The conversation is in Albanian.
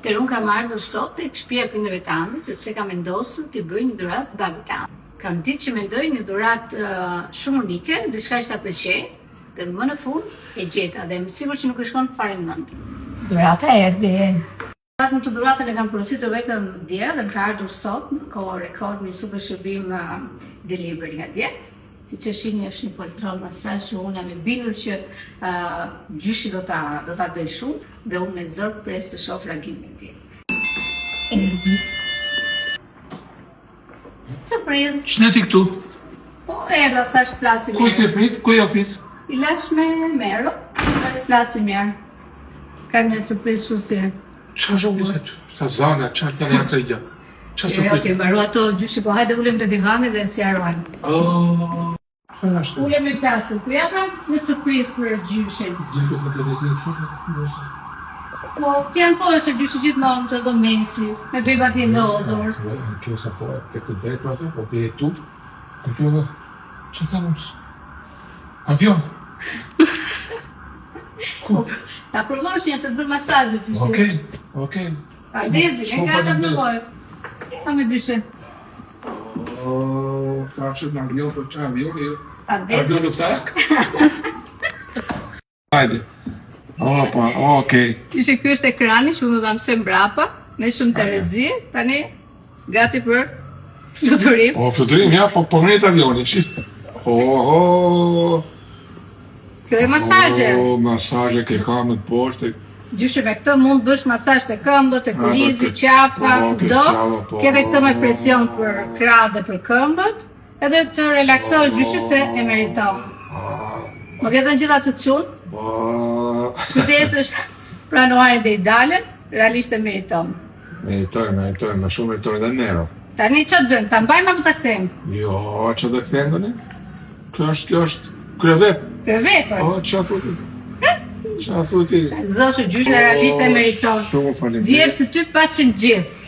Atëherë unë kam ardhur sot tek shtëpia e prindërve të Andit, sepse kam vendosur t'i bëj një dhuratë babit Andit. Kam ditë që mendoj një dhuratë uh, shumë unike, diçka që ta pëlqej, dhe më në fund e gjeta dhe jam e sigurt që nuk i shkon fare në mend. Dhurata erdhi. Në të dhuratën e kam porositur vetëm dje dhe më ka ardhur sot në kohë rekord me një super shërbim uh, delivery nga dje. Siç e shihni është një poltron masazh që unë jam e bindur që uh, gjyshi do ta do ta dojë shumë dhe unë me zor pres të shoh reagimin e tij. Erdhi. Surprizë. Ç'ne ti këtu? Po erdha thash flasim. Ku i ke fëmijët? Ku i ofis? I lash me Mero, thash flasim mirë. Kam një surprizë shumë si. Çfarë surprizë? Sa zana, çfarë janë ato gjë? Çfarë Jo, surprizë? ke mbaru ato gjyshi, po hajde ulem te divani dhe sqarojmë. Oh, çfarë është? Ulem e flasim. Ku ja kam një surprizë për gjyshin. Gjithë me televizor shumë. Po, ti janë kohë që gjyshi gjithmonë të do mesi, me bebat i lodhur. Kjo sa po e ke të drejtë për atë, po ti je këtu. Ku fillon? Ç'të them unë? Avion. Ku? Ta provosh një se të bërë masazh gjyshi. Okej, okej. Ta ndezi, e ka ta provoj. Pa me gjyshe. Oh, thashë në avion, po çfarë avioni? Ta ndezi. Avion luftarak? Hajde. Opa, okej. Gjyshi ky është ekrani që unë do ta mësoj mbrapa, me shumë terezi, tani gati për fluturim. Po, fluturim, ja, po, po ngrit avioni, shif. Oho. Kjo e masazhe. O, masazhe ke këmbët poshtë. Gjyshe me këtë mund bësh masazh te këmbët, te kurrizi, po, qafa, po, ke kudo. qafa, po. Ke edhe këtë me presion për krahët dhe për këmbët, edhe të relaksohesh gjyshe se e meriton. Më ke dhënë gjithë atë çun, Po. kujdes është pranuar dhe i dalën, realisht e meriton. Meritoj, meritoj, më shumë meritoj dhe Mero. Tani çfarë të bëjmë? Ta mbajmë apo ta kthejmë? Jo, çfarë do kthejmë tani? Kjo është, kjo është kryevepër. Kryevepër. Po, çfarë thu ti? Çfarë thu ti? Ta gëzosh gjyshe realisht e meriton. Shumë faleminderit. Vjerë si ty paçin gjithë.